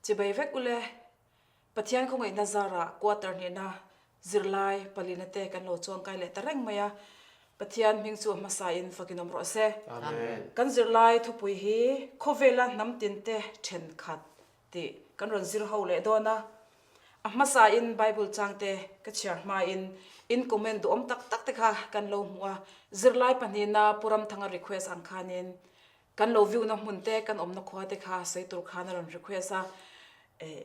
Chibai vek ule, Pathian khawngaihna zarah quarter hnihna zirlai palina te kan lo chuangkai leh ta reng mai a, Pathian hming chu a hmasain fakin awm rawh se. Kan zirlai thupui hi khawvela hnam tinte thenkhat tih kan rawn zir ho leh dawn a. A hmasain Bible changte ka chhiar hmain in comment duhawm tak tak te kha kan lo hmu a, zirlai pahnihna Pu Ramthanga request ang khanin Kan lo view na hmun te, kan awmna khua te kha sawi tur khan a rawn request a, eh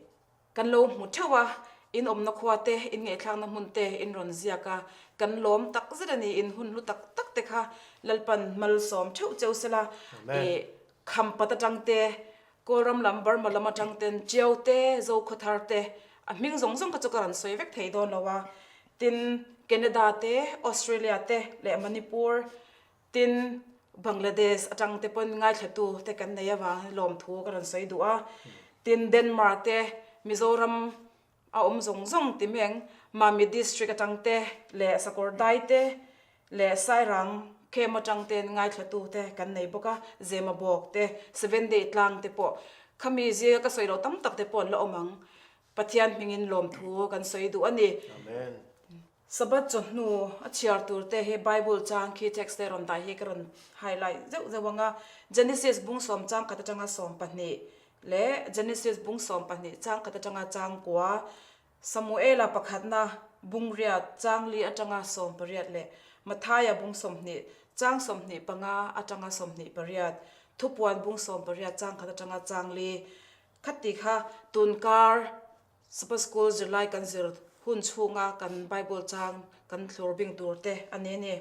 kan lo hmu theuh a, in awmna khua te, in ngaihthlakna hmun te in rawn ziak a, kan lawm tak zet a ni, in hun hlu tak tak te kha Lalpan malsawm theuh cheu sela, eh Khampat atang te, Kawlram lam Burma lam atang ten Tiau te, Zokhawthar te, a hming zawng zawng kha chu ka rawn sawi vek thei dawn lo a, tin Canada te, Australia te leh Manipur Tin, Bangladesh atang te pawn ngaithlatu te kan nei avang lawmthu ka rawn sawi duh a. Tin, Denmark te, Mizoram a awm zawng zawng ti meng, Mami District atang te leh Sakawrdai te leh Sairang Camp atang ten ngaithlatu te kan nei bawk a, Zemabawk te, Sevenday tlang te pawh khami zinga ka sawi loh tam tak te pawh an la awm ang. Pathian hmingin lawmthu kan sawi duh a ni. Amen. Sabbath chawhnu a chhiar tur te hi Bible chang khi text te rawn dah hi ka rawn highlight zeuh zeuh ang a, Genesis bung sawm chang khat atanga 12 leh Genesis bung 12 chang khat atanga chang kua, Samuela pakhatna bung riat chang li atanga 18 leh Mathaia bung 20 chang 25 atanga 28, Thupuan bung 18 chang khat atanga chang li khati kha tunkar Sabbath School zirlai kan zir hun chhunga kan Bible chang kan thlur bing tur te a ni a ni.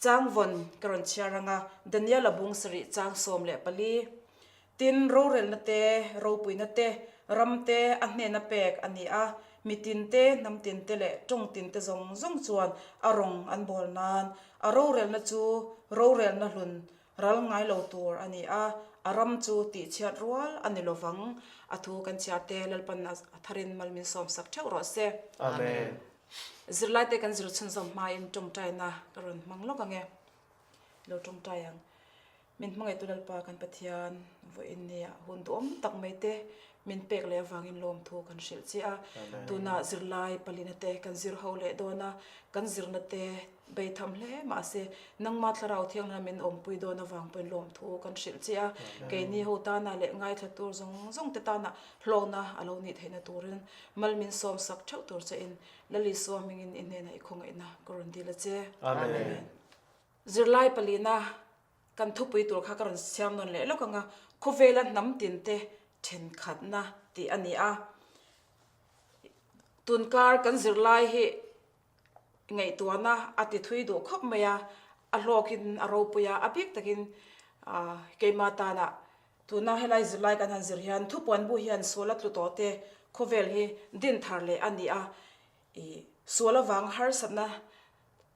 Chang vawn ka rawn chhiar ang a, Daniel-a bung sarih chang 14. Tin, rorelna te, ropuina te, ram te a hnena pek a ni a, mi tin te, hnam tin te leh tawng tin te zawng zawng chuan a rawng an bawl nan a rorelna chu rorelna hlun Ral ngai lo tur a ni a, a ram chu tihchhiat rual a ni lovang. A thu kan chhiar te Lalpan a tharin mal min sawmsak theuh rawh se. Amen. Zirlaite kan zir chhunzawm hmain tawngtaina ka rawn hmang lawk ang e. Lo tawngtai ang. Min hmangaihtu Lalpa kan Pathian vawiin nia hun duhawm tak mai te min pek leh avangin lawmthu kan hrilh che a. Tunah zirlai palina te kan zir ho leh dawn a, kan zirna te Beitham hle mahse, nangma thlarau thianghlim min awmpui dawn avang pawhin lawmthu kan hrilh che a, keini ho tana leh ngaithla tur zawng zawng te tana hlawkna a lo nih theihna turin mal min sawmsak theuh tur chein Lal Isua hmingin i hnenah i khawngaihna ka rawn dil a che. Amen. Zirlai palina kan thupui tur kha ka rawn siam nawn leh lawk ang a, khawvela hnam tinte thenkhatna tih a ni a. Tunkar kan zirlai hi Ngaihtuahna a ti thui duh khawp mai a, a hlawkin a ropui a, a bik takin keimah tana tuna helai zirlai kan han zir hian thupuan bu hian sual a tlu tawh te khawvel hi din thar leh a ni a, ih sual avang harsatna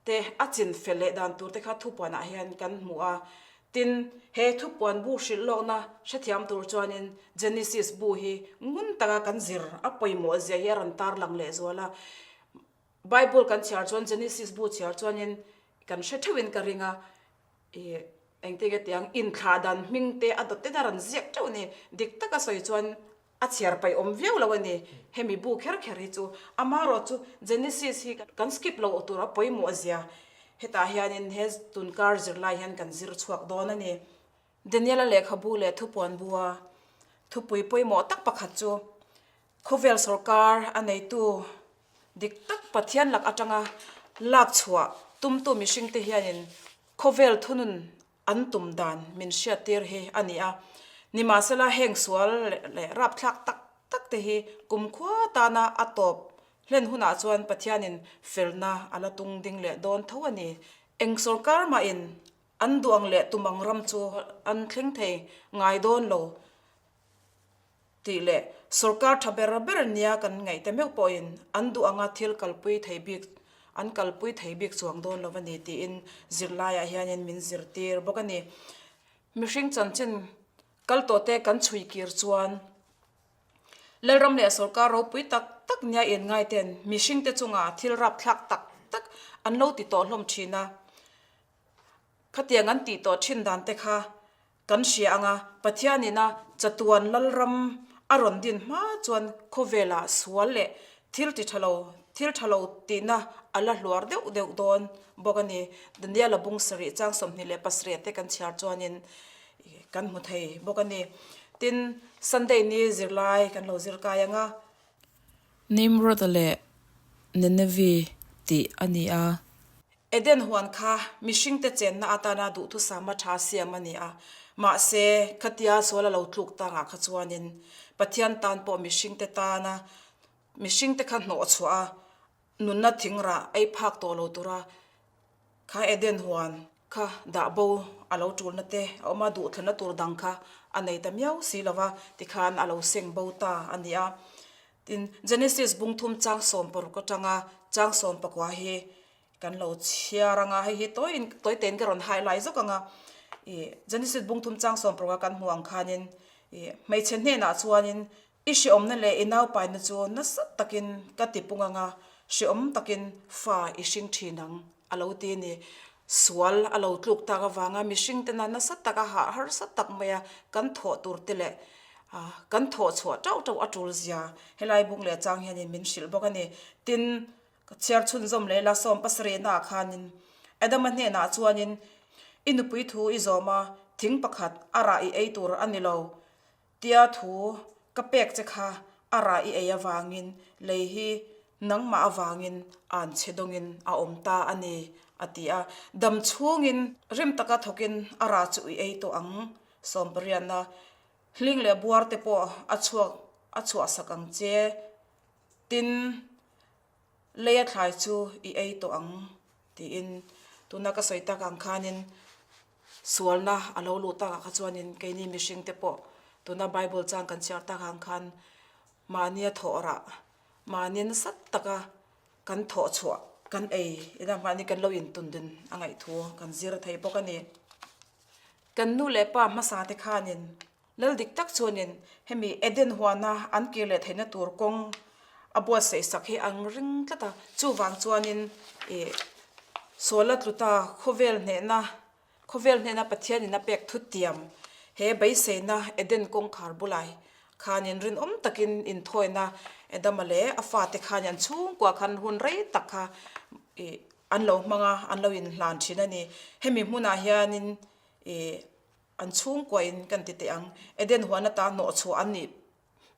te a chin fel leh dan tur te kha thupuanah hian kan hmu a, tin he thupuan bu hrilh lawkna hrethiam tur chuanin Genesis bu hi ngun taka kan zir a pawimawh zia hi a rawn tarlang leh zual a. Bible kan chhiar chuan Genesis bu chhiar chuanin kan hre theuhin ka ring a, ih engtin nge tiang inthlah dan hming te a dawt ten a rawn ziak teuh a ni. Dik taka sawi chuan a chhiar paih awm viau lo a ni. Hemi bu kher kher hi chu amaherawh chu Genesis hi kan skip loh tur a pawimawh zia hetah hianin he tunkar zirlai hian kan zir chhuak dawn a ni. Daniel-a lehkhabu leh thupuan bua thupui pawimawh tak pakhat chu Khawvel sawrkar a neitu dik tak Pathian lak atanga lak chhuah tumtu mihringte hianin khawvel thunun an tum dan min hriattir hi a ni a. Nimahsela heng sual leh rapthlak tak tak te hi kumkhua tana a tawp hlen hunah chuan Pathianin felna a la tung ding leh dawn tho a ni. Eng sawrkar mahin an duang leh tumang ram chu an thleng thei ngai dawn lo. Tih leh sorkar tha ber ber nia kan ngaihte meuh pawhin an duh anga thil kalpui thei bik an kalpui thei bik chuang dawn lo a ni tiin zirlaiah hianin min zirtir bawk a ni. Mihring chanchin kal tawhte kan chhui kir chuan Lalram leh sorkar ropui tak tak nia inngaiten mihringte chunga thil rapthlak tak tak an lo ti tawh hlawm thin a. Khatiang an tih tawh thin dan te kha Kan hria anga Pathianina chatuan Lalram A rawn din hma chuan khawvelah sual leh thil ti tha lo, thil tha lo tihna a la hluar deuh deuh dawn bawk a ni. Daniela bung sarih chang 27 te kan chhiar chuanin kan hmu thei bawk a ni. Tin, Sunday ni zirlai kan lo zir kai ang a. Nimrod-a leh Nineveh tih a ni a. Eden huan kha mihringte chenna atana duhthusama tha siam a ni a, mahse, khatia sual a lo tluk tangah kha chuanin Pathian tan pawh mihringte tana mihringte kha hnawhchhuah a, nunna thingrah ei phak tawh lo tura kha Eden huan kha dah bo a lo tulna te a awm a, duhthlanna tur dang kha a nei ta miau si lo va, tikhan a lo seng bo ta a ni a. Tin, Genesis bungthum chang 16 atanga chang 19 hi Kan lo chhiar anga, hei hi tawiin tawi tein ka rawn highlight zawk anga, ih Genesis bungthum chang 16 kan hmu ang khanin ih hmeichhe hnenah chuanin i hreawmna leh i naupaina chu nasa takin ka ti pung anga, hreawm takin fa i hring thin ang a lo ti a ni. Sual a lo tluk tak avanga mihring tena nasa taka hah harsa tak maia kan thawh tur te leh kan thawh chhuah tauh tauh a tul zia helai bung leh chang hianin min hrilh bawk a ni. Tin, Ka chhiar chhunzawm leh la 17 ah khanin Adama hnenah chuanin, I nupui thu i zawm a, thing pakhat a rah i ei tur a ni lo tia thu ka pek che kha a rah i ei avangin lei hi nangmah avangin an chhe dawngin a awm ta a ni, a ti a. Dam chhungin rim taka thawkin a rah chu i ei tawh ang 18 a hling leh buar te pawh a chhuak a chhuahsak ang che. Tin, leia thlai chu i ei tawh ang tiin tuna ka sawi tak ang khanin sualna a lo luh takah kha chuanin keini mihring te pawh tuna Bible chang kan chhiar tak ang khan mahnia thawh rah, mahni nasa taka kan thawh chhuah kan ei ina mahni kan lo intundun a ngaih thu kan zir thei bawk a ni. Kan nu leh pa hmasa te khanin Lal dik tak chuanin hemi Eden huana an kir leh theihna tur kawng a buatsaih sak hi an ring tlat a, chuvang chuanin ih Suala tluta khawvel hnehna, khawvel hnehna Pathianin a pek thutiam he beiseina Eden kawngkhar bulai khanin rinawm takin inthawina Adama leh a fate khan an chhungkua khan hun rei tak kha ih an lo hmang a, an lo inhlan thin a ni. Hemi hmunah hianin ih An chhungkuain kan ti teh ang. Eden huan ata hnawhchhuah an nih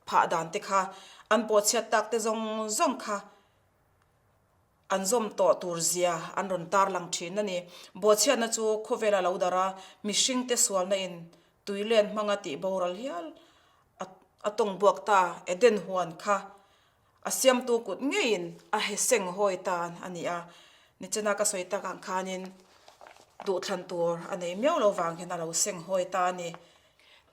phah dan te kha, an pawhchhiat tak te zawng zawng kha an zawm tawh tur zia an rawn tarlang thin a ni. Bawhchhiatna chu khawvela lo darh a, mihringte sualna in tuilen hmanga tih boral hial a tawng buak ta. Eden huan kha a siamtu kut ngeiin a he seng hawi tan a ni a, nichina ka sawi tak ang khanin duhthlan tur a nei miau lo vang hian a lo seng hawi ta a ni.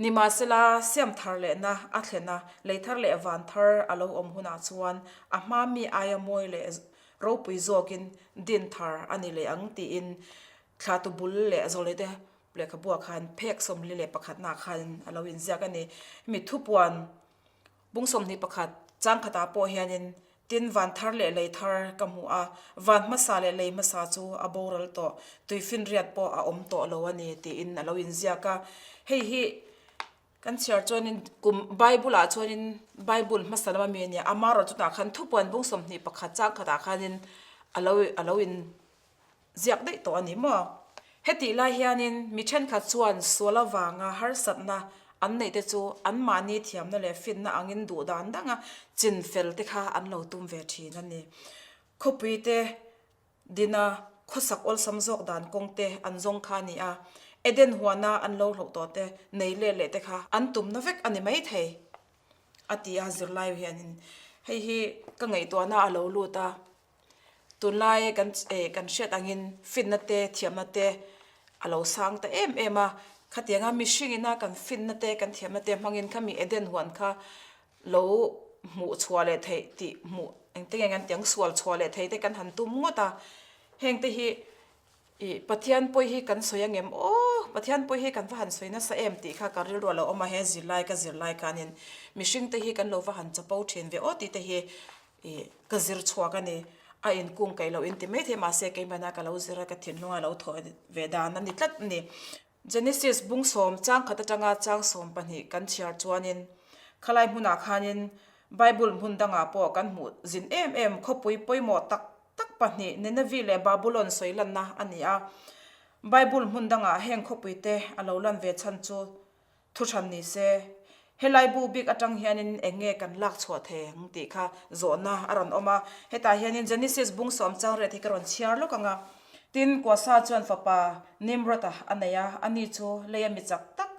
Nimahsela, siam thar lehna a thlen a, lei thar leh van thar a lo awm hunah chuan a hma mi aia mawi leh ropui zawkin din thar a ni leh ang tiin thlatu bul leh zawlete lehkhabuah khan phek 41 nah khan a lo inziak a ni. Hemi thupuan Bung 21, Chang khatah pawh hianin, Tin, van thar leh lei thar ka hmu a, van hmasa leh lei hmasa chu a boral tawh, tuifinriat pawh a awm tawh lo a ni, tiin a lo inziak a. Hei hi kan chhiar chuanin kum Bible-ah chuanin Bible hmasa lama mi a nia, amaherawhchu chutah khan thupuan bung 21 chang khatah khanin a lo a lo in ziak daih tawh a ni maw? Hetih lai hianin mi thenkhat chuan sual avanga harsatna an neih te chu anmahni thiamna leh finna angin duh dan danga chin fel te kha an lo tum ve thin a ni. Khawpui te dina khawsak awlsam zawk dan kawng te an zawng kha a ni a, Eden huana an lo hloh tawh te nei let leh te kha an tumna vek a ni maithei a ti a zirlai hianin hei hi ka ngaihtuahna a lo lut a. Tunlai kan eh kan hriat angin finna te thiamna te a lo sang ta em em a, khatianga mihring ina kan finna te kan thiamna te hmangin khami Eden huan kha lo hmuh chhuah leh theih tih hmuh engte nge kan tiang sual chhuah leh theih te kan han tum ngawt a, hengte hi Ih, Pathian pawi hi kan sawi angem? Aw, Pathian pawi hi kan va han sawi nasa em tih kha ka rilru a lo awm a, he zirlai ka zirlai khanin mihring te hi kan lo va han chapo thin ve aw tih te hi ih ka zir chhuak a ni. A inkung kaih loh in ti maithei mahse keimahna ka lo zir a, ka thinlunga lo thawh ve dan a ni tlat a ni. Genesis bung sawm chang khat atanga chang 12 kan chhiar chuanin. Khalai hmunah khanin Bible hmun dangah pawh kan hmuh zin em em khawpui pawimawh tak tak pahnih Nineveh leh Babulon sawi lanna a ni a. Bible hmun dangah heng khawpuite a lo lan ve chhan chu Thuhran ni se, helai bu bik atang hianin eng nge kan lak chhuah thei ang tih kha zawhna a rawn awm a. Hetah hianin Genesis bung sawm chang riat hi ka rawn chhiar lawk ang a. Tin, Kuasa chuan fapa Nimrod-a a nei a, ani chu leia mi chak tak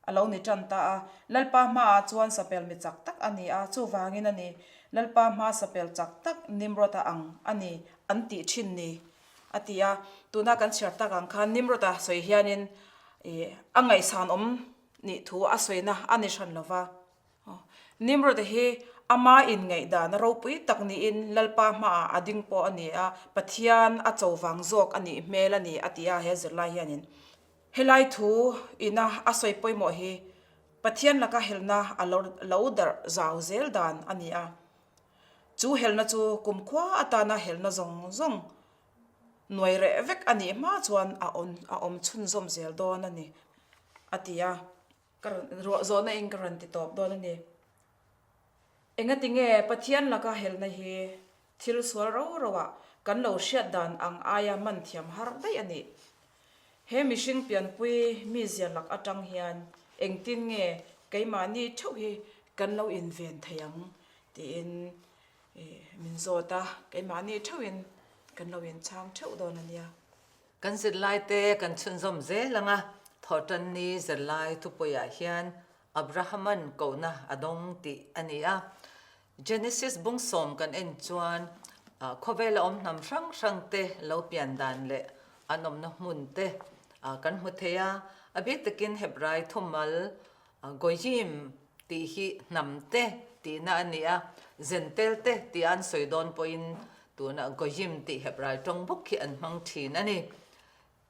a lo ni tan ta a. Lalpa hmaah chuan sapel mi chak tak a ni a, chuvangin a ni, Lalpa hmaa sapel chak tak Nimrod-a ang a ni an tih thin ni. A ti a, tuna kan chhiar tak ang khan Nimrod-a sawi hianin ih a ngaihsan awm nih thu a sawina a ni hran lo va. Nimrod-a hi ama inngaihdan ropui tak niin Lalpa hmaah a ding pawh a ni a, Pathian a cho vang zawk a nih hmel a ni a ti a he zirlai hianin. Helai thu ina a sawi pawimawh hi Pathian laka helna a lo darh zau zel dan a ni a. Chu helna chu kumkhua atana helna zawng zawng nuai reh vek a nih hma chuan a a awm chhunzawm zel dawn a ni, a ti a. Ka rawn ruah zawhna in ka rawn ti tawp dawn a ni. Engati nge Pathian laka helna hi thil sual ro ro ah kan lo hriat dan ang aia man thiam har daih a nih? He mihring pianpui mizia lak atang hian engtin nge keimahni theuh hi kan lo inven thei ang tiin min zawt a, keimahni theuhin kan lo inchhang theuh dawn a nia. Kan zirlaite kan chhunzawm zel ang a, Thawhtanni zirlai thupuiah hian Abrahama'n kohna a dawng tih a ni a. Genesis bung sawm kan en chuan khawvela awm hnam hrang hrangte lo pian dan leh an awmna hmun te kan hmu thei a, a bik takin Hebrai thumal Goyim tih hi hnam te tihna a ni a, Zentel te tih an sawi dawn pawhin tunah Goyim tih Hebrai tawng bawk hi an hmang thin a ni.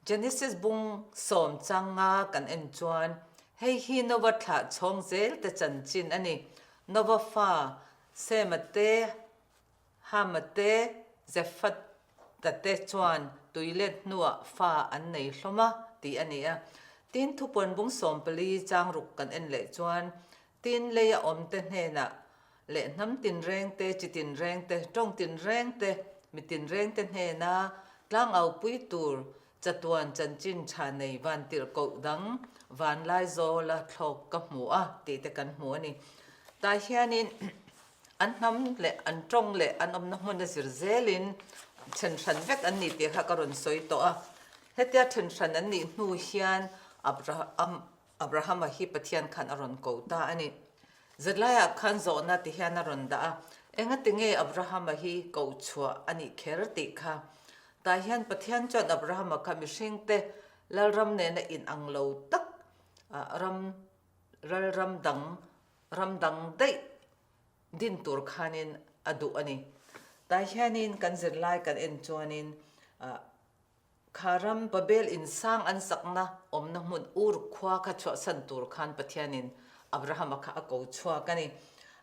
Genesis bung sawm changa kan en chuan hei hi Nova thlah chhawng zel te chanchin a ni. Nova fa Sema te Hama te Zephata te chuan tuilet hnuah fa an nei hlawm a tih a ni a. Tin, thupuan bung 14 changruk kan en leh chuan tin leia awmte hnenah leh hnam tinreng te, chi tinreng te, tawng tinreng te, mi tinreng te hnena tlangaupui tur chatuan chanchin tha nei vantirhkoh dang vanlaizawla thlawk ka hmu a tih te kan hmu a ni. Tah hianin An hnam leh an tawng leh an awmna hmun a zir zelin then hran vek an ni tih kha ka rawn sawi tawh a. Hetia then hran an nih hnu hian Abrahama hi Pathian khan a rawn ko ta a ni. Zirlaiah khan zawhna ti hian a rawn dah a, engati nge Abrahama hi koh chhuah a nih kher tih kha. Tah hian Pathian chuan Abrahama kha mihringte Lalram nena inang lo tak ram ral ram dang ram dang daih din tur khanin a duh a ni. Tah hianin kan zirlai kan en chuanin kha ram Babel in sang an sakna awmna hmun Ur khua kha chhuahsan tur khan Pathianin Abrahama kha a ko chhuak a ni.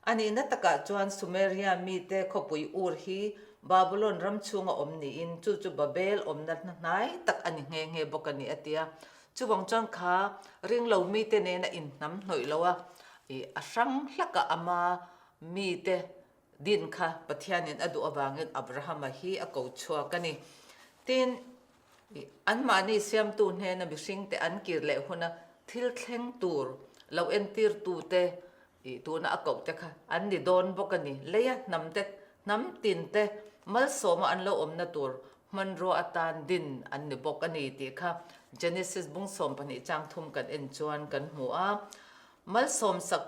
A nihna takah chuan Sumeria mite khawpui Ur hi Babylon ram chhunga awm niin chu chu Babel awmna hnai tak a ni nghe nghe bawk a ni a ti a. Chuvang chuan kha ringlo mite nena inhnam hnawih lo a, ih a hrang hlak a ama mite din kha Pathianin a duh avangin Abrahama hi a ko chhuak a ni. Tin, ih anmahni siamtu hnena mihringte an kir leh huna thil thleng tur lo entirtute Tih tuna a koh te kha an ni dawn bawk a ni. Leia hnam te, hnam tin te malsawma an lo awmna tur hmanrua atan din an ni bawk a ni tih kha Genesis bung 12 chang thum kan en chuan kan hmu a. Malsawm sak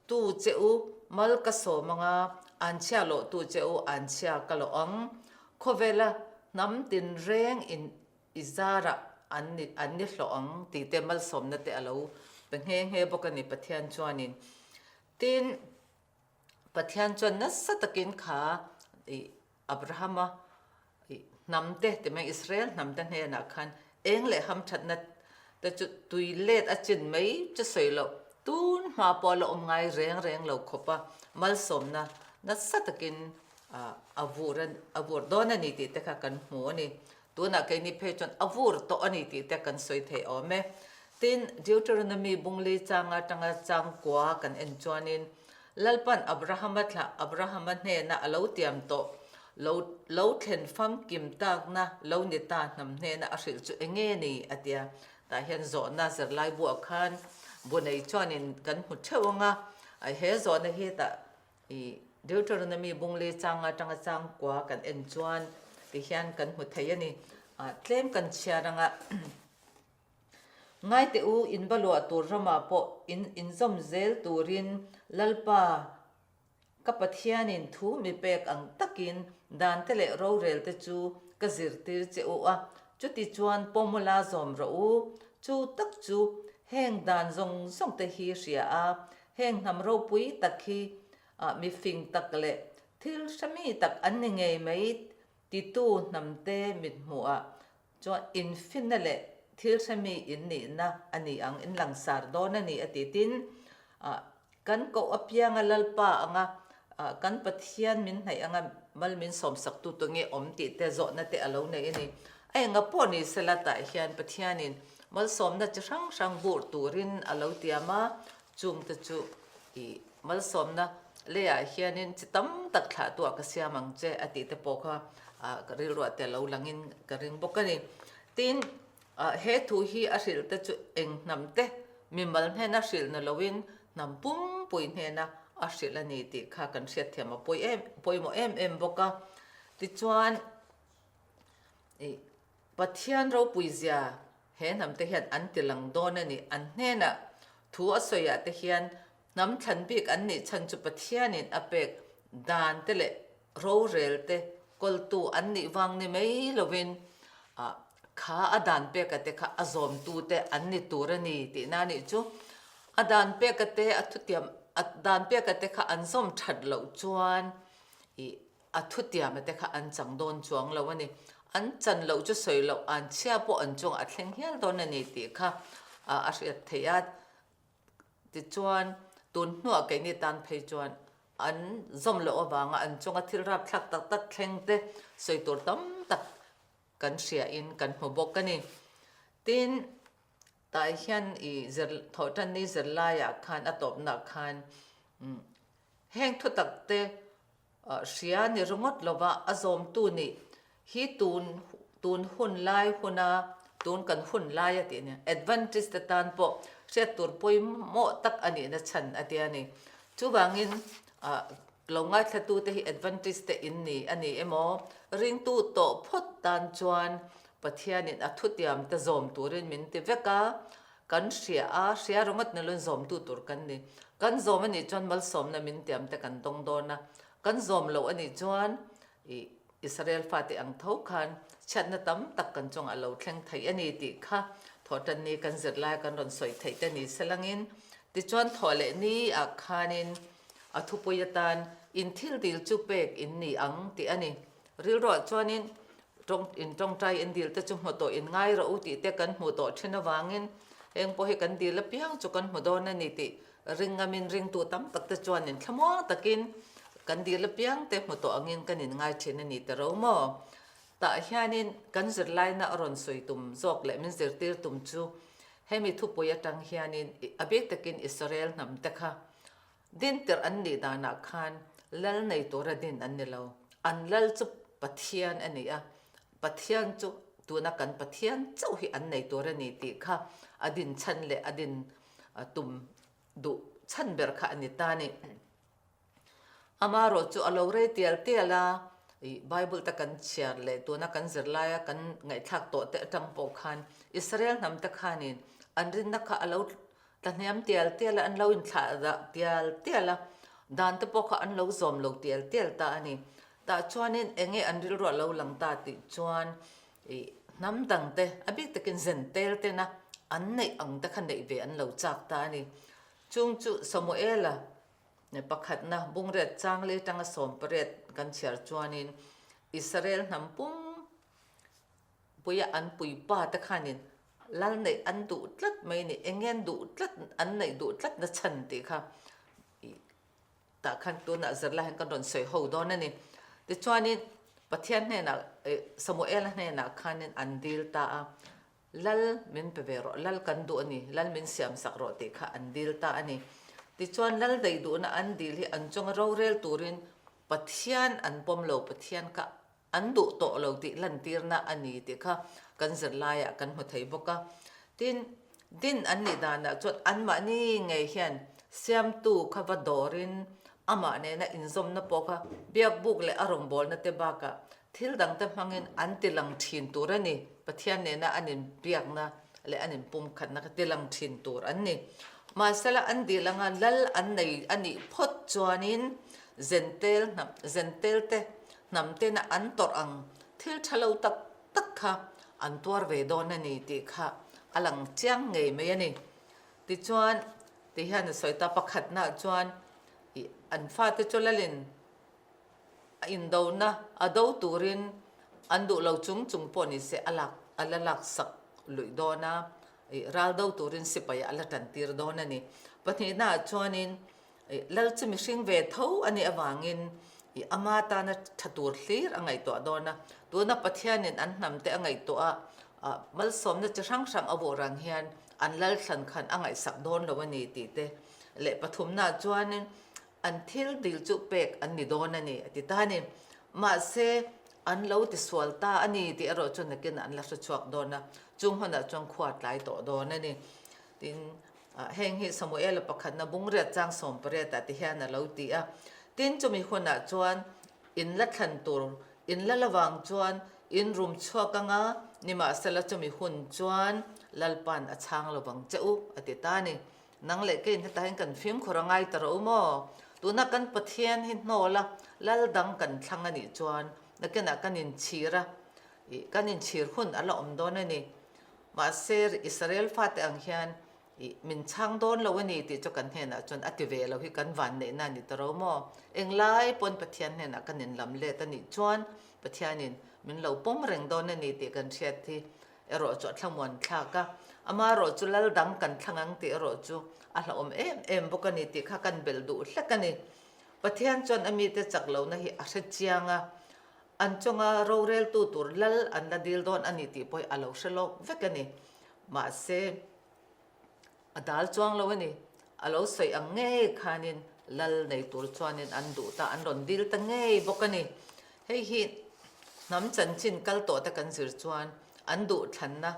tu che u mal ka sawm anga, anchhia lawh tu che u anchhia ka lawh ang. Khawvela hnam tin reng in I zarah an ni an ni hlawh ang tih te malsawmna te a lo pe nghe nghe bawk a ni Pathian chuanin. Tin, Pathian chuan nasa takin kha ih Abrahama ih hnam te ti mai Israel hnam te hnenah khan eng leh hamthatna te chu tui let a chin mai chu sawi loh tun hma pawh a la awm ngai reng reng lo khawp a, malsawmna nasa takin a vur a vur dawn a ni tih te kha kan hmu a ni. Tunah keini phei chuan a vur tawh a ni tih te kan sawi thei awm e. Tin, Deuteronomy bungli changa tanga changkua kan en chuanin. Lalpan Abrahama thlah Abrahama hnena a lo tiam tawh lo lo thlen famkim takna lo ni ta hnam hnena a hrilh chu enge ni? a ti a. Tah hian zawhna zirlai buah khan bu nei chuanin kan hmu theuh ang a, he zawhna hi tah i Deuteronomy bung li chang atanga changkua kan en chuan tihian kan hmu thei a ni. Tlem kan chhiar ang a. Ngai teh u, in va luah tur ramah pawh in inzawm zel turin Lalpa ka Pathianin thu mi pek ang takin dante leh rorelte chu ka zirtir che u a, chuti chuan pawmula zawm rawh u. Chu tak chu heng dan zawng zawng te hi hria a, heng hnam ropui tak hi mi fing tak leh thil hrami tak an ni ngei mai titu hnamte mithmuhah Chuan infinna leh thil hremi in nihna a ni ang, in langsar dawn a ni a ti. Tin, kan koh apianga Lalpa anga kan Pathian min hnaih anga mal min sawmsaktu tu nge awm tih te zawhna te a lo nei a ni. A enga pawh ni sela tah hian Pathianin malsawmna chi hrang hrang burh turin a lo tiam a, chungte chu i malsawmna leiah hianin chi tam tak thlahtuah ka siam ang che a tih te pawh kha ka rilruah te lo langin ka ring bawk a ni. Tin, he thu hi a hrilh te chu eng hnam te mimal hnena hrilh na loin hnam pumpui hnena a hrilh a ni tih kha kan hriatthiam a pawi em pawimawh em em bawk a. Tichuan i Pathian ropui zia he hnam te hian an ti lang dawn a ni. An hnenah thu a sawiah te hian hnam thlan bik an nih chhan chu Pathianin a pek dan te leh rorel te kawltu an nih vang ni mai lovin kha a dan peka te kha a zawmtu te an ni tur a ni tihna a nih chu. A dan peka te a thutiam a dan peka te kha an zawm that loh chuan ih A thutiama te kha an chang dawn chuang lo a ni. An chan loh chu sawi loh, an chhia pawh an chungah a thleng hial dawn a ni tih kha a hriat theih a. Tichuan, tun hnuah keini tan phei chuan an zawm loh avanga an chunga thil rapthlak tak tak thleng te sawi tur tam tak kan hriain kan hmu bawk a ni. Tin, tah hian i zir thawhtanni zirlaiah khan a tawpnaah khan heng thutak te Hria ni ringawt lova a zawmtu nih hi tun tun hun lai huna tun kan hun lai a tih nia Adventist te tan pawh hriat tur pawimawh tak a nihna chhan a tia ni. Chuvangin lo ngaithlatu te hi Adventist te in ni a ni emaw ringtu tawh phawt tan chuan Pathianin a thutiam te zawm turin min ti vek a, Kan hria a, hria ringawt ni lun zawmtu tur kan ni. Kan zawm a nih chuan malsawmna min tiam te kan dawng dawn a, kan zawm loh a nih chuan i Israel fate ang tho khan chhiatna tam tak kan chungah lo thleng theih a ni tih kha thawhtan ni kan zir lai kan rawn sawi theih te ni selangin tichuan thawh leh ni ah khanin a thupui atan in thil dil chu pek in ni ang tih a ni. Rilruah chuanin Tawng in tawngtai in dil te chu hmu tawh in ngai rawh u tih te kan hmuh tawh thin avangin heng pawh hi kan dil apiang chu kan hmu dawn a ni tih ring ngamin ringtu tam tak te chuan in thlamuang takin kan dil apiang te hmu tawh angin kan in ngai thin a ni ta ro maw? Tah hianin kan zirlaina a rawn sawi tum zawk leh min zirtir tum chu hemi thupui atang hianin a bik takin Israel hnam te kha Din tirh an nih danah khan lal nei tura din an ni lo. An lal chu Pathian a ni a, Pathian chu tuna kan Pathian chauh hi an nei tur a ni tih kha a din chhan leh a din tum duh chhan ber kha a ni ta a ni. Amaherawh chu a lo rei tial tial a, ih Bible te kan chhiar leh tuna kan zirlaia kan ngaihthlak tawh te atang pawh khan Israel hnam te khanin an rinna kha a lo Ta hniam tial tial a, an lo inthlah dah tial tial a, dan te pawh kha an lo zawm lo tial tial ta a ni. Tah chuanin eng nge an rilru a lo lang ta tih chuan ih hnam dang te, a bik takin zen tel tena an neih ang te kha neih ve an lo chak ta a ni. Chung chu Samuela pakhatna bungriat chang lei tanga sawmpariat kan chhiar chuanin Israel hnam pum Puia an puipa te khanin lal neih an duh tlat mai ni, eng nge an duh tlat, an neih duh tlat na chhan tih kha ih tah khan tunah zirlai hian kan rawn sawi ho dawn a ni. Tichuanin Pathian hnenah ih Samuela hnenah khanin an dil ta a, lal min pe ve rawh, lal kan duh a ni, lal min siam sak rawh tih kha an dil ta a ni. Tichuan lal daih duhna an dil hi an chunga rorel turin Pathian an pawm lo, Pathian kha an duh tawh lo tih lantirna a ni tih kha kan zirlaiah kan hmu thei bawk a. Tin, din an nih danah chuan anmahni ngei hian siamtu kha va dawrin amah nena inzawmna pawh kha biakbuk leh a rawngbawlna te bakah thil dangte hmangin an tilang thin tur a ni. Pathian nena an inbiakna leh an inpumkhatna kha tilang thin tur an ni. Mahsela an dil anga lal an nei a nih phawt chuanin Zentel hnam, Zentel te hnam tena an tawrh ang thil tha lo tak tak kha an tuar ve dawn a ni tih kha a lang chiang ngei mai a ni. Tichuan, ti hian a sawi ta, pakhatnaah chuan ih an fate chu lalin a indona a do turin an duh lo chung chung pawh ni se a lak a la laksak luih dawn a, ih ral do turin sipai a la tantir dawn a ni. Pahnihnaah chuanin Lal chu mihring ve tho a nih avangin ama tana tha tur hlir a ngaihtuah dawn a. Tuna Pathianin an hnamte a ngaihtuah a, malsawmna chi hrang hrang a vuah rang hian an lal thlan khan a ngaihsak dawn lo a ni tih te leh pathumnaah chuanin an thil dil chu pek an ni dawn a ni a ti ta a ni. Mahse, an lo tisual ta a ni tih erawh chu nakin an la hre chhuak dawn a, chung hunah chuan khua tlai tawh dawn a ni. Tin, Heng hi Samuela pakhatna bungriat chang sawmpariatah ti hian a lo ti a. Tin, chumi hunah chuan in la thlan tur, in la lovang chuan in rum chhuak anga, nimahsela chumi hun chuan Lalpa'n a chhang lovang che u, a ti ta a ni. Nang leh keiin hetah hian kan fimkhur a ngai ta rawh u maw? Tuna kan Pathian hi hnawl a, lal dang kan thlang a nih chuan nakinah kan inchhir a, kan inchhir hun a la awm dawn a ni. Mahse, Israel fate ang hian ih min chhang dawn lo a ni tih chu kan hnenah chuan a ti ve lo hi kan vanneihna a ni ta ro maw? Englai pawn Pathian hnenah kan inlam let a nih chuan Pathianin min lo pawm reng dawn a ni tih kan hriat hi erawh chu a thlamuan thlak a. Amaherawh chu lal dang kan thlang ang tih erawh chu a hlauhawm em em bawk a ni tih kha kan belh duh hlek a ni. Pathian chuan a mite chak lohna hi a hre chiang a. An chunga roreltu tur lal an la dil dawn a ni tih pawh hi a lo hre lawk vek a ni. Mahse, a dal chuang lo a ni. A lo sawi ang ngei khanin lal nei tur chuanin an duh ta, an rawn dil ta ngei bawk a ni. Hei hi hnam chanchin kal tawh te kan zir chuan an duhthlanna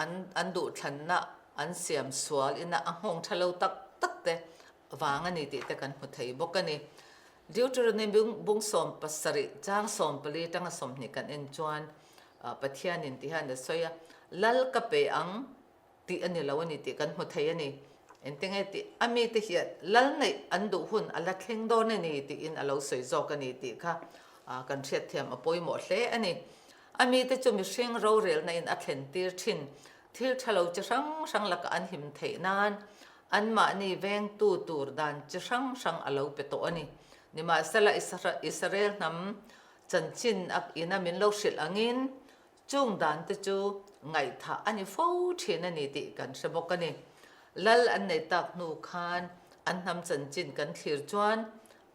an an duhthlanna an siam sual ina a nghawng tha lo tak tak te vang a ni tih te kan hmu thei bawk a ni. Deuteronomy bung 17 chang 14 tanga 20 kan en chuan Pathianin ti hian a sawi a, Lal ka pe ang tih a ni lo a ni tih kan hmu thei a ni. Engtinge tih a mite hian lal neih an duh hun a la thleng dawn a ni tiin a lo sawi zawk a ni tih kha kan hriatthiam a pawimawh hle a ni. A mite chu mihring rorelna in a thlen tir thin thil tha lo chi hrang hrang lakah an him theih nan anmahni vengtu tur dan chi hrang hrang a lo pe tawh a ni. Nimahsela Israel hnam chanchin a ina min lo hrilh angin chung dan te chu ngaihthah a ni fo thin a ni tih kan hre bawk a ni. Lal an nei tak hnu khan an hnam chanchin kan thlir chuan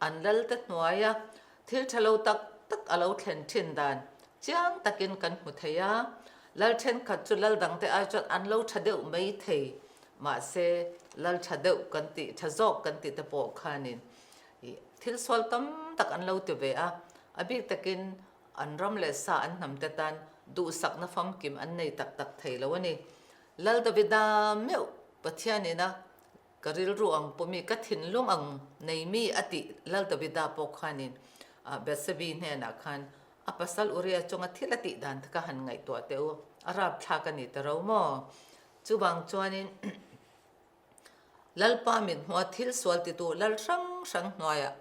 an lal te hnuaia Thil tha lo tak tak a lo thlen thin dan chiang takin kan hmu thei a, lal thenkhat chu lal dangte ai chuan an lo tha deuh mai thei, mahse lal tha deuh kan tih, tha zawk kan tih te pawh khanin ih thil sual tam tak an lo ti ve a, a bik takin an ram leh sa an hnam te tan duhsakna famkim an nei tak tak thei lo a ni. Lal Davida meuh Pathianin a Ka rilru ang pawh mi, ka thinlung ang nei mi a tih Lal Davida pawh khanin Bethsebi hnenah khan a pasal Uriah chunga thil a tih dan te kha han ngaihtuah teh u, a rapthlak a ni ta ro maw? Chuvang chuanin Lalpa mit hmua thil sual titu lal hrang hrang hnuaiah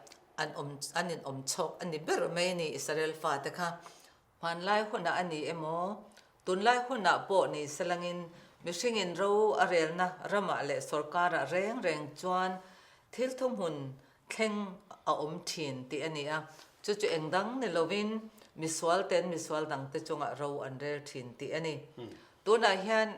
an awm an inawm chhawk a ni ber mai a ni Israel fate kha. Hmanlai hunah a ni emaw, tunlai hunah pawh ni selangin mihringin ro a relna ramah leh sorkarah reng reng chuan thil thuhmun thleng a awm thin tih a ni a. Chu chu eng dang ni lovin misual ten misual dangte chungah ro an rel thin tih a ni. Tunah hian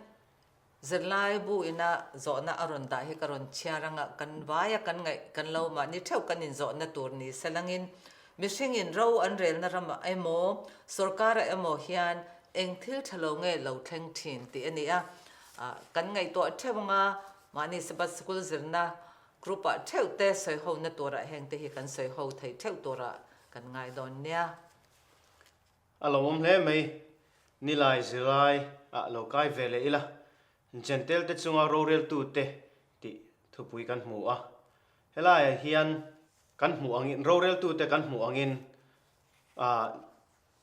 Zirlai bu ina zawhna a rawn dah hi ka rawn chhiar anga kan vaia kan ngaih kan lo mahni theuh kan inzawhna tur ni selangin mihringin ro an relna ramah emaw sorkarah emaw hian eng thil tha lo nge lo thleng thin tih a ni a. Kan ngaihtuah theuh anga mahni Sabbath Sikul zirna. Group ah theuh te sawi ho na turah heng te hi kan sawi ho thei theuh turah kan ngai dawn nia. A lawmawm hle mai, Nilai zirlai ah lo kai ve leh ila, Jentail te chunga roreltu te tih thupui kan hmu a. Helaiah hian kan hmuh angin, roreltu te kan hmuh angin ah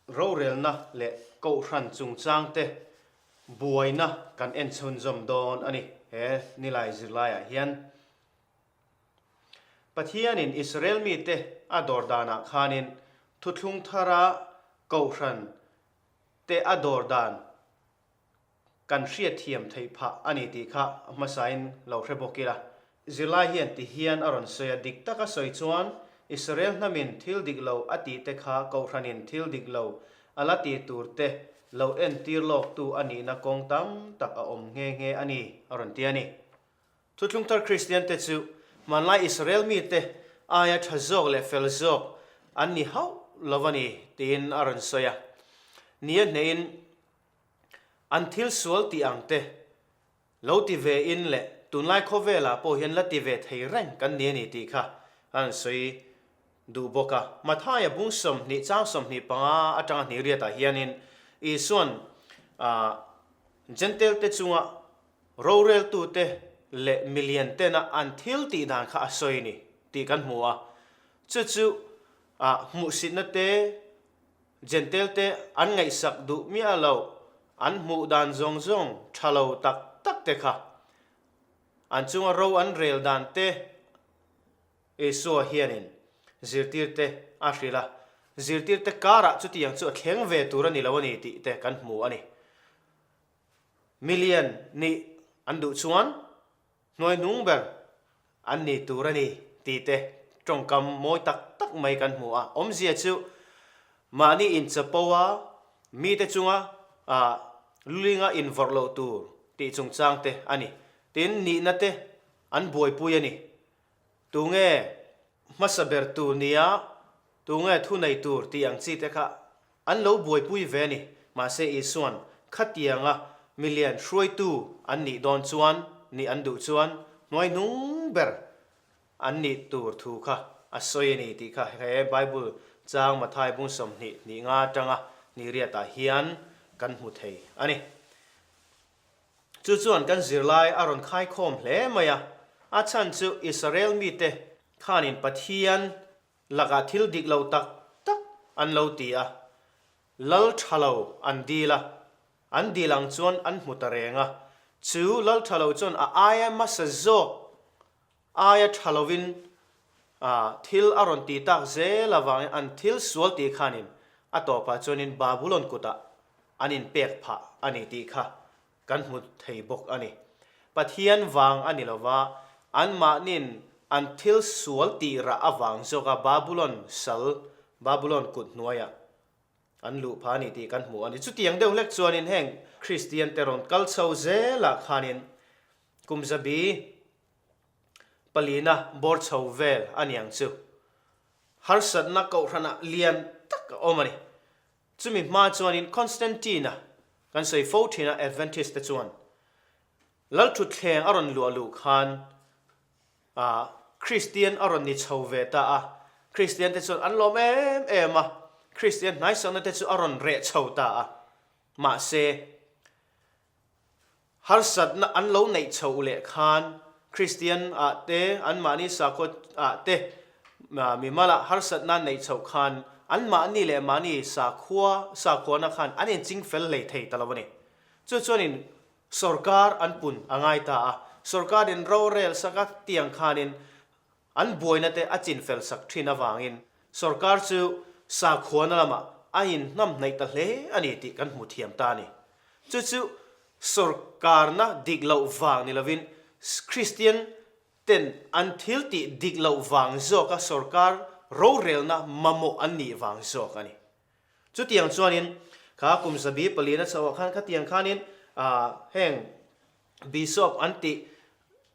rorelna leh kohhran chungchang te buaina kan en chhunzawm dawn a ni he Nilai zirlaiah hian. Pathianin Israel mite a dawr danah khanin thuthlung thara kohhran te a dawr dan kan hriatthiam theih phah a ni tih kha hmasain lo hre bawk ila. Zirlai hian ti hian a rawn sawi a, dik taka sawi chuan Israel hnamin thil dik lo a tih te kha kohhranin thil dik lo a la ti tur te lo entir lawktu a nihna kawng tam tak a awm nghe nghe a ni, a rawn ti a ni. Thuthlung thar Kristiante chu hmanlai Israel mite aia tha zawk leh fel zawk an ni hauh lo a ni tiin a rawn sawi a. Nia hnehin an thil sual tih ang te lo ti ve in leh tunlai khawvelah pawh hian la ti ve thei reng kan ni a ni tih kha a rawn sawi duh bawk a. Mathaia bung 20 chang 25 atanga hnih riatah hianin Isua'n Jentail te chunga Roreltute leh milian tena an thil tih dan kha a sawi ni tih kan hmu a. Chu chu ah hmuhsitna te, Jentail te an ngaihsak duh miah lo, an hmuh dan zawng zawng tha lo tak tak te kha an chunga ro an rel dan te Isua hianin zirtirte a hrilh a, zirtirte karah chutiang chu a thleng ve tur a ni lo a ni tih te kan hmu a ni. Milian nih an duh chuan hnuaihnung ber an ni tur a ni tih te tawngkam mawi tak tak mai kan hmu a. Awmzia chu mahni inchapo a, mite chunga lulinga invawrh loh tur tih chungchang te a ni. Tin, nihna te an buaipui a ni. Tunge hmasa ber tur nia, tunge thunei tur tih ang chi te kha an lo buaipui ve a ni. Mahse Isua'n khatianga milian hruaitu an nih dawn chuan, nih an duh chuan hnuaihnung ber an nih tur thu kha a sawi a ni tih kha he Bible chang Mathai bung 20 hnih nga atanga hnih riatah hian kan hmu thei a ni. Chu chuan kan zirlai a rawn khaikhawm hle mai a, a chhan chu Israel mite khanin Pathian lakah thil dik lo tak tak an lo ti a, lal tha lo an dil a, an dil ang chuan an hmu ta reng a, chu lal tha lo chuan a aia hmasa zawk aia tha lovin thil a rawn ti tak zel avangin an thil sual tih khanin a tawpah chuanin Babulon kutah an inpek phah a ni tih kha kan hmu thei bawk a ni. Pathian vang a ni lova, anmahnin an thil sual tih rah avang zawka Babulon sal, Babulon kut hnuaiah an luh phah a ni tih kan hmu a ni. Chutiang deuh hlek chuanin heng Kristian te rawn kal chho zelah khanin kum zabi palina bawr chho vel a niang chu harsatna kohhranah lian tak a awm a ni. Chumi hma chuanin Constantine-a kan sawi fo thin a Adventist te chuan Lalthutthleng a rawn luah luh khan ah Kristian a rawn ni chho ve ta a, Kristian te chuan an lawm em em a, Kristian hnaisakna te chu a rawn reh chho ta a, mahse Harsatna an lo neih chhoh leh khan Kristian ah te, anmahni sakhua ah te mimal ah harsatna an neih chhoh khan anmahni leh mahni sakhua sakhuana khan an inching fel hlei thei ta lo a ni. Chu chuanin sawrkar an pun a ngai ta a, sawrkarin rorel sak a tiang khanin An buaina te a chinfel sak thin avangin sorkar chu sakhuana lamah a inhnamhnaih ta hle a ni tih kan hmu thiam ta a ni. Chu chu sorkarna dik loh vang ni lovin Kristian ten an thil tih dik loh vang zawka sorkar rorelna mamawh an nih vang zawk a ni. Chutiang chuanin kha kum zabi palina chhoah khan khatiang khanin heng Bishop an tih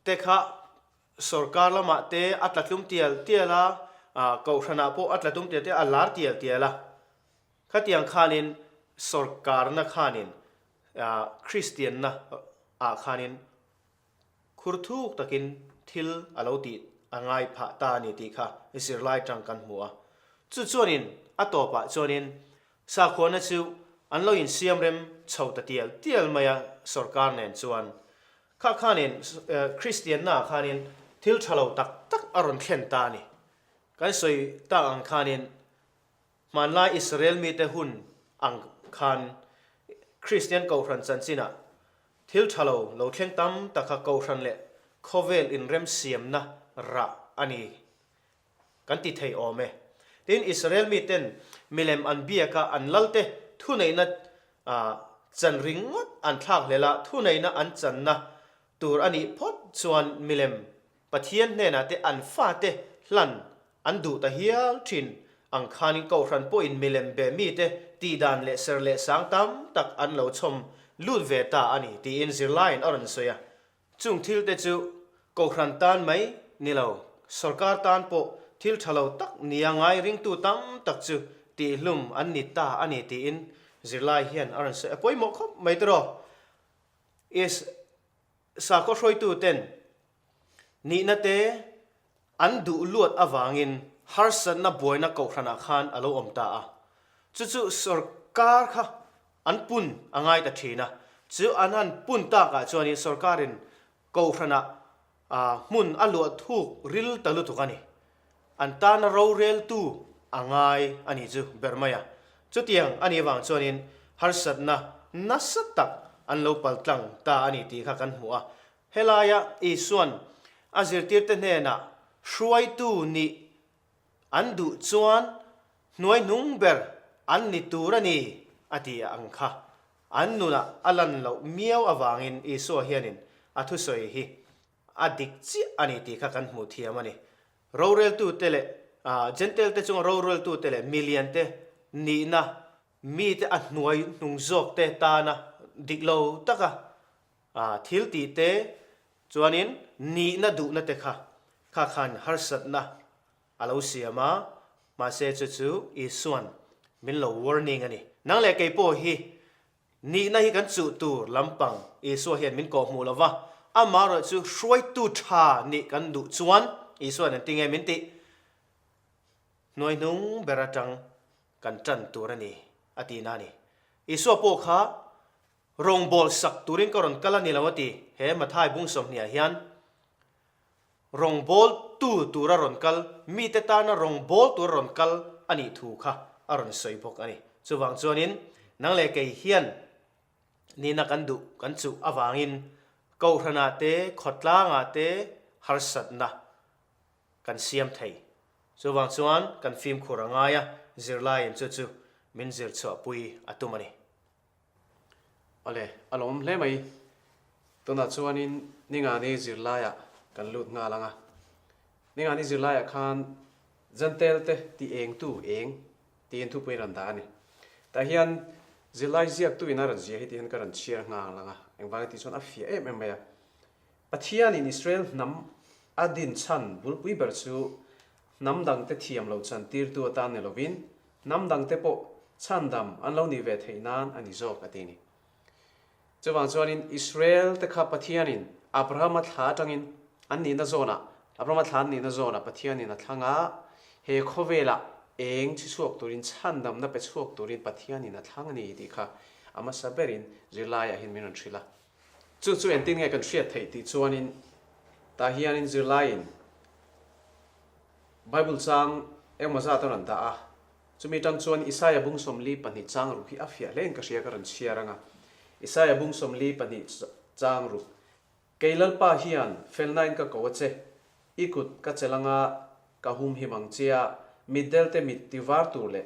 te kha Sorkar lamah te a tla tlum tial tial a, kohhranah pawh a tla tum tial tial a, a lar tial tial a. Khatiang khanin sorkarna khanin Kristianna ah khanin khur thuk takin thil a lo tih a ngai phah ta a ni tih kha zirlai tang kan hmu a. Chu chuanin a tawpah chuanin sakhuana chu an lo insiamrem chho ta tial tial mai a sorkar nen chuan. Kha khanin Kristianna ah khanin thil tha lo tak tak a rawn thlen ta a ni. Kan sawi tak ang khanin Hmanlai Israel mite hun ang khan Kristian Kohhran chanchinah thil tha lo lo thleng tam tak kha Kohhran leh khawvel inremsiamna rah a ni kan ti thei awm e. Tin, Israel miten milem an biaka an lalte thuneihna chan ringawt an thlak hlel a, thuneihna an channa tur a nih phawt chuan milem Pathian hnenah te an fate hlan an duh ta hial thin ang khanin Kohhran pawhin milem be mite tihdan leh ser leh sang tam tak an lo chhawm lut ve ta a ni tiin zirlaiin a rawn sawi a. Chung thil te chu Kohhran tan mai ni lo, sorkar tan pawh thil tha lo tak nia ngai ringtu tam tak chu tihhlum an ni ta a ni tiin zirlai hian a rawn sawi a pawimawh khawp mai tiraw. Is. Sakhaw hruaituten nihna te an duh luat avangin harsatna buaina kohhranah khan a lo awm ta a. Chu chu sorkar kha an pun a ngai ta thin a. Chu an han pun takah chuanin sorkarin kohhranah hmun a luah thuk ril ta lutuk a ni. An tana roreltu a ngai a nih chu ber mai a. Chutiang a nih avang chuanin harsatna nasa tak an lo paltlang ta a ni tih kha kan hmu a. Helaia Isua'n a zirtirte hnenah hruaitu nih an duh chuan hnuaihnung ber an ni tur a ni a ti ang kha. An nunah a lan loh miau avangin Isua hianin a thusawi hi A dik chiah a ni tih kha kan hmuh thiam a ni. Roreltute leh Jentail-te chunga roreltute leh miliante nihna, mite a hnuai hnung zawkte tana dik lo taka thil tihte chuanin nihna duhna te kha kha khan harsatna a lo siam a, mahse chu chu Isua'n min lo warning a ni. Nang leh kei pawh hi Nihna hi kan chuh tur lampang Isua hian min kawhhmuh lo va, amaherawh chu hruaitu tha nih kan duh chuan Isua'n engtin nge min tih? Hnuaihnung ber atang kan tan tur a ni a tihna a ni. Isua pawh kha rawngbâwl sak turin ka rawn kal a ni lo a ti he Mathai bung 20 ah hian. Rawngbawltu tura rawn kal, mite tana rawngbâwl tura rawn kal a nih thu kha a rawn sawi bawk a ni. Chuvang chuanin nang leh kei hian nihna kan duh kan chuh avangin Kohhranah te, khawtlangah te harsatna kan siam thei. Chuvang chuan kan fimkhur a ngai a, zirlaiin chu chu min zirchhuahpui a tum a ni. Awle, a lawm hle mai. Tunah chuanin Ningani zirlaiah kan lut nghal ang a. Ningani zirlaiah khan Jentail te ti engtu eng tiin thupui rawn dah a ni. Tah hian zirlai ziaktuin a rawn zia hi tih hian ka rawn chhiar nghal ang a, engvangin tih chuan a fiah em em mai a. Pathianin Israel hnam a din chhan bulpui ber chu hnam dangte thiam lo chantirtu atan ni lovin Hnam dangte pawh chhandam an lo nih ve theih nan a ni zawk a ti ni. Chuvang chuanin Israel te kha Pathianin Abrahama thla atangin an nihna zawnah, Abrahama thla an nihna zawnah Pathianin a thlang a, he khawvelah eng chhi chhuak turin chhandamna pe chhuak turin Pathianin a thlang a ni tih kha a hmasa berin zirlaiah hian min rawn hrilh a. Chu chu engtin nge kan hriat theih tih chuanin tah hianin zirlaiin Bible chang engmaw zat a rawn dah a, chumi tang chuan Isaia bung 42 chang ruk hi a fiah hlein ka hria ka rawn chhiar ang a. Isaia bung 42 chang ruk, Kei Lalpa hian felnain ka ko a che, i kut ka chelh anga ka humhim ang che a, mitdelte mit tivar tur leh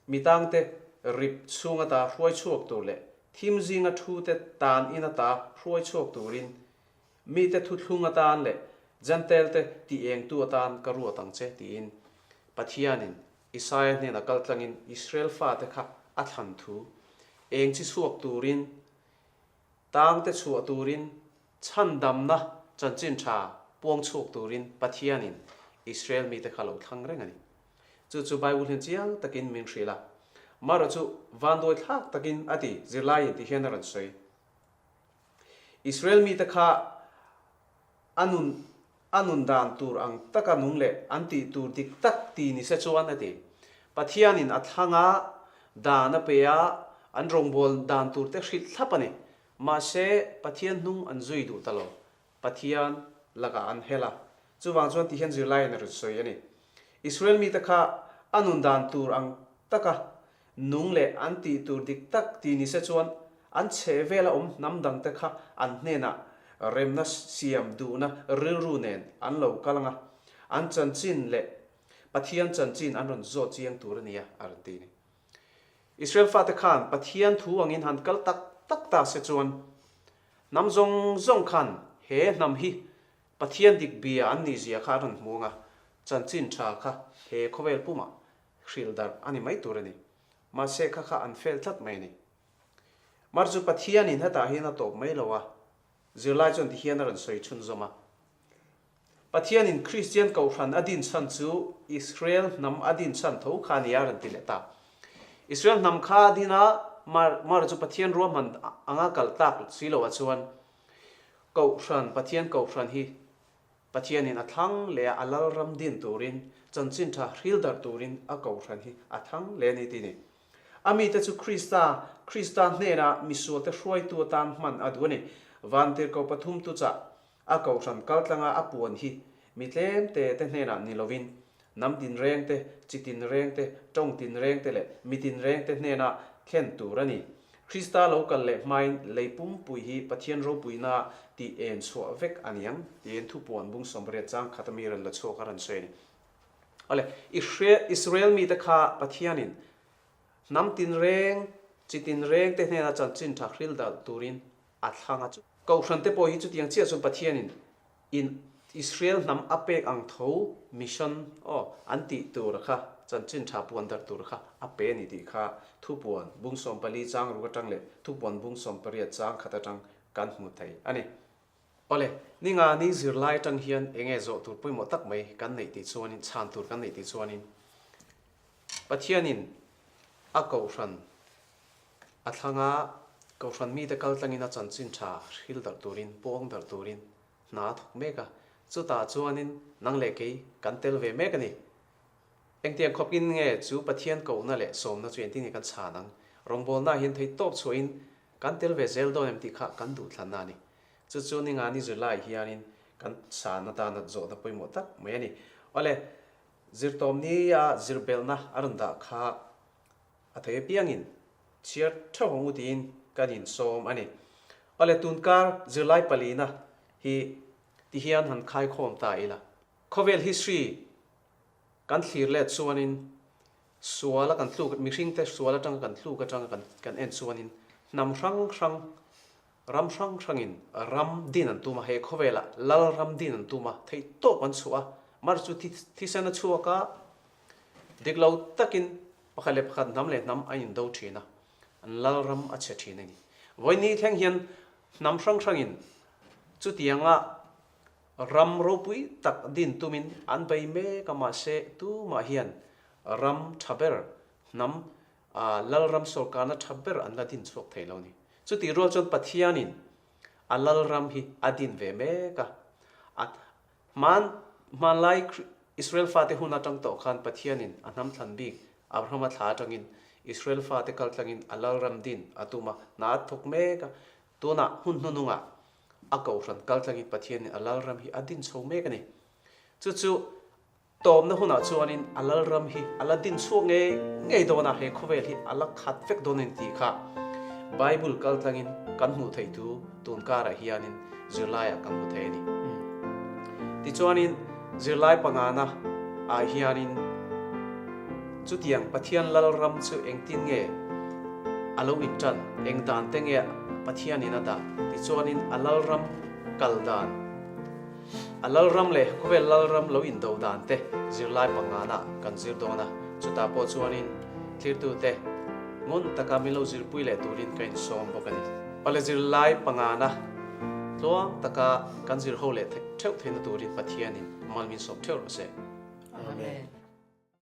mitangte rip chhung ata hruai chhuak tur leh thim zinga thute tan in ata hruai chhuak turin Mite thuthlung atan leh Jentail-te ti engtu atan ka ruat ang che, tiin Pathianin Isaia hnena kal tlangin Israel fate kha a thlan thu. Eng chi chhuak turin, tangte chhuah turin, chhandamna chanchin tha puang chhuak turin Pathianin Israel mite kha lo thlang reng a ni. Chu chu Bible hian chiang takin min hrilh a. Marawh chu vanduai thlak takin a ti, zirlaiin ti hian a rawn sawi. Israel mite kha a nun A nun dan tur ang taka nung leh an tih tur dik tak ti ni se chuan a ti. Pathianin a thlang a, dan a pe a, an rawngbâwl dan tur te hrilh thlap a ni. Mahse, Pathian hnung an zui duh ta lo. Pathian lakah an hel a. Chuvang chuan tihian zirlaiin a rawn sawi a ni. Israel mite kha a nun dan tur ang taka nung leh an tih tur dik tak ti ni se chuan an chheh vela awm hnam dangte kha an hnenah remna siam duhna rilru nen an lo kal ang a, an chanchin leh Pathian chanchin an rawn zawt chiang tur a nia a rawn ti a ni. Israel fate khan Pathian thu angin han kal tak tak ta se chuan hnam zawng zawng khan he hnam hi Pathian dik bia an nih zia kha a rawn hmu ang a, chanchin tha kha he khawvel pumah hrilh darh a ni mai tur a ni. Mahse kha kha an fel tlat mai a ni. Mar chu Pathianin hetah hian a tawp mai lo a, zirlai chuan tihian a rawn sawi chhunzawm a. Pathianin Kristian Kohhran a din chhan chu Israel hnam a din chhan tho kha a ni a rawn ti leh ta. Israel hnam kha a din a, mar mar chu Pathian ruahman anga kal tak si lo ah chuan Kohhran, Pathian Kohhran hi Pathianin a thlang leh a, a lalram din turin, chanchin tha hril darh turin a Kohhran hi a thlang leh a ni ti ni. A mite chu Krista, Krista hnenah misualte hruaitu atan hman a duh a ni. Vantirhkoh pathumtu chah A kohhran kaltlanga a puan hi mi tlem te te hnenah ni lovin, hnam tinreng te, chi tinreng te, tawng tinreng te leh mi tinreng te hnena thlen tur a ni. Krista lo kal leh hmain lei pumpui hi Pathian ropuina tih en chhuah vek a ni ang, tiin thupuan bung 80 chang khat ami rawn la chhuak a rawn sawi a ni. Awle, Israel mite kha Pathianin hnam tinreng, chi tinreng te hnena chanchin tha hril dalh turin a thlang a. Kohhran te pawh hi chutiang chiah chuan Pathianin in Israel hnam a pek ang tho mission aw an tih tur kha chanchin tha puan darh tur kha a pe a ni tih kha thupuan bung 14 chang ruk atang leh thupuan bung 18 chang khat atang kan hmu thei a ni. Awle, ninga ni zirlai atang hian enge zawh tur pawimawh tak mai kan neih tih chuanin chhan tur kan neih tih chuanin Pathianin a kohhran A thlanga Kohhran mite kal tlangin a chanchin tha hril darh turin, pawng darh turin hna a thawk mek a. Chutah chuanin nang leh kei kan tel ve mek a ni. Engtiang khawpin nge chu Pathian kohna leh sawmna chu engtin nge kan chhan ang? Rawngbawlnaah hian thei tawp chhuahin kan tel ve zel dawn em tih kha kan duhthlanna a ni. Chu chu ningani July hianin kan chhan atana zawhna pawimawh tak mai a ni. Awle, zirtawmnia zirbelhna a rawn dah kha A thei apiangin chhiar theuh ang u tiin kan insawm a ni. Awle tunkar zirlai palina hi ti hian han khaikhawm ta ila. Khawvel history kan thlir let chuanin suala kan tluk mihringte sual atanga kan tluk atanga kan kan en chuanin hnam hrang hrang ram hrang hrangin ram din an tum a, he khawvelah lal ram din an tum a, theih tawp an chhuah a, mar chu thisen a chhuak a, Dik lo takin pakhat leh pakhat hnam leh hnam an indo thin a, an lalram a chhe thin a ni. Vawiin thleng hian hnam hrang hrangin chutianga ram ropui tak din tumin an bei mek a, mahse tumah hian ram tha ber, hnam lalram sawrkarna tha ber an la din chhuak thei lo a ni. Chutih rual chuan Pathianin a lalram hi a din ve mek a, a Hman, hmanlai Israel fate hun atang tawh khan Pathianin a hnam thlan bik Abrahama thla atangin Israel fate kal tlangin a lalram din a tum a, hna a thawk mek a. Tunah hun hnunungah a kohhran kal tlangin Pathianin a lalram hi a din chho mek a ni. Chu chu Tawmna hunah chuanin a lalram hi a la din chhuak ngei ngei dawn a, he khawvel hi a la khat vek dawn a ni tih kha Bible kal tlangin kan hmuh theih thu tun karah hianin zirlaiah kan hmu thei a ni. Tichuanin zirlai pangana ah hianin chutiang Pathian lalram chu engtin nge a lo intan, eng dan te nge Pathianin a dah, tichuanin a lalram kal dan, A lalram leh khawvel lalram lo indo dan te zirlai pangana kan zir dawn a, chutah pawh chuanin thlirtute ngun taka min lo zirpui leh turin ka insawm bawk a ni. Pale zirlai pangana tluang taka kan zir ho leh theuh theihna turin Pathianin mal min sawm theuh rawh se. Amen.